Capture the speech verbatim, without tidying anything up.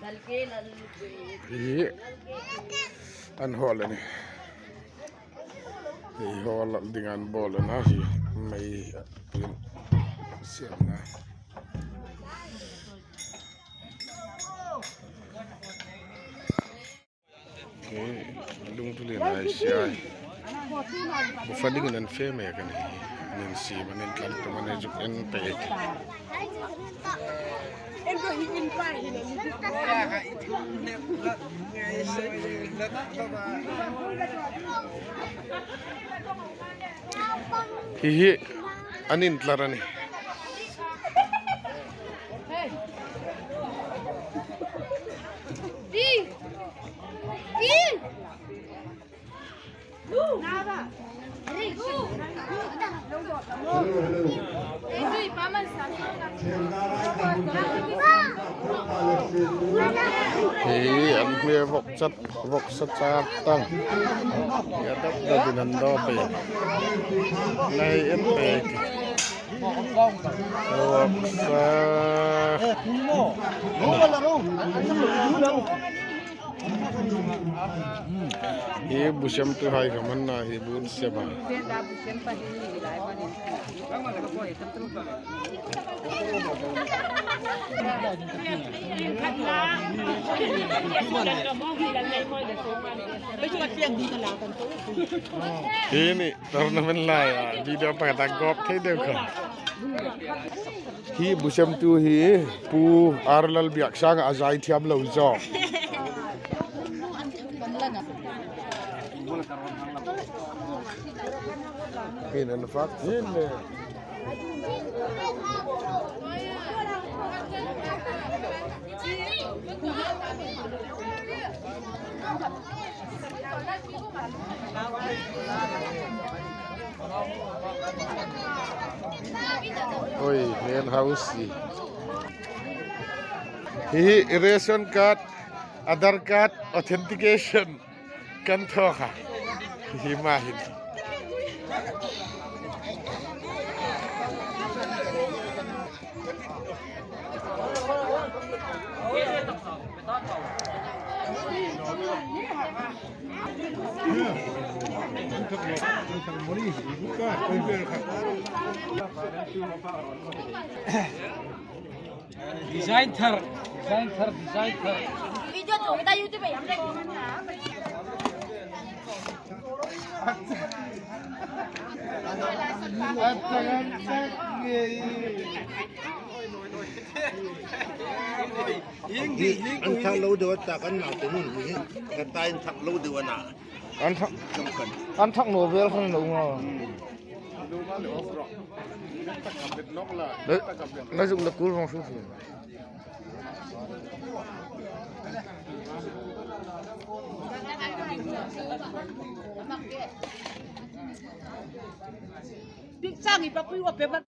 Hi an hawl a nih. Hi hawl ding an bawl a na hi. Mei siam na. Ke, lungpui le nai sia. Bu fa dingin an fe mek a nih. An insiem, an intlan tum, an zuk en pek. Hi hi, an intlar a nih. Hi an hme vawksa, vawksa char tang. Hi a dap dap in an dawp e. Nei en pek. Vawksa. Hi bu siemtuhai kha man na hi bu an siam a. Hi ni tournament lai a video pakhat a gawp thei deu kha. Hi bu siemtu hi Pu R. Lalbiaksanga a zai thiam lo zawk. Hin an fak hin le. Oi, hen hausi. Hi hi ration card, Aadhaar card, authentication kan thaw kha. Hi hi ma hin. Design thar, design thar, design thar. Video to ta YouTube yam le. An thak lo deu a ta kan na te nun hi. Ka ta in thak lo deu a na. An thak, an thak naw vel khan lo nga. Na, na zuk la kul vong su si. Pik chang i pa pui wa pe ba.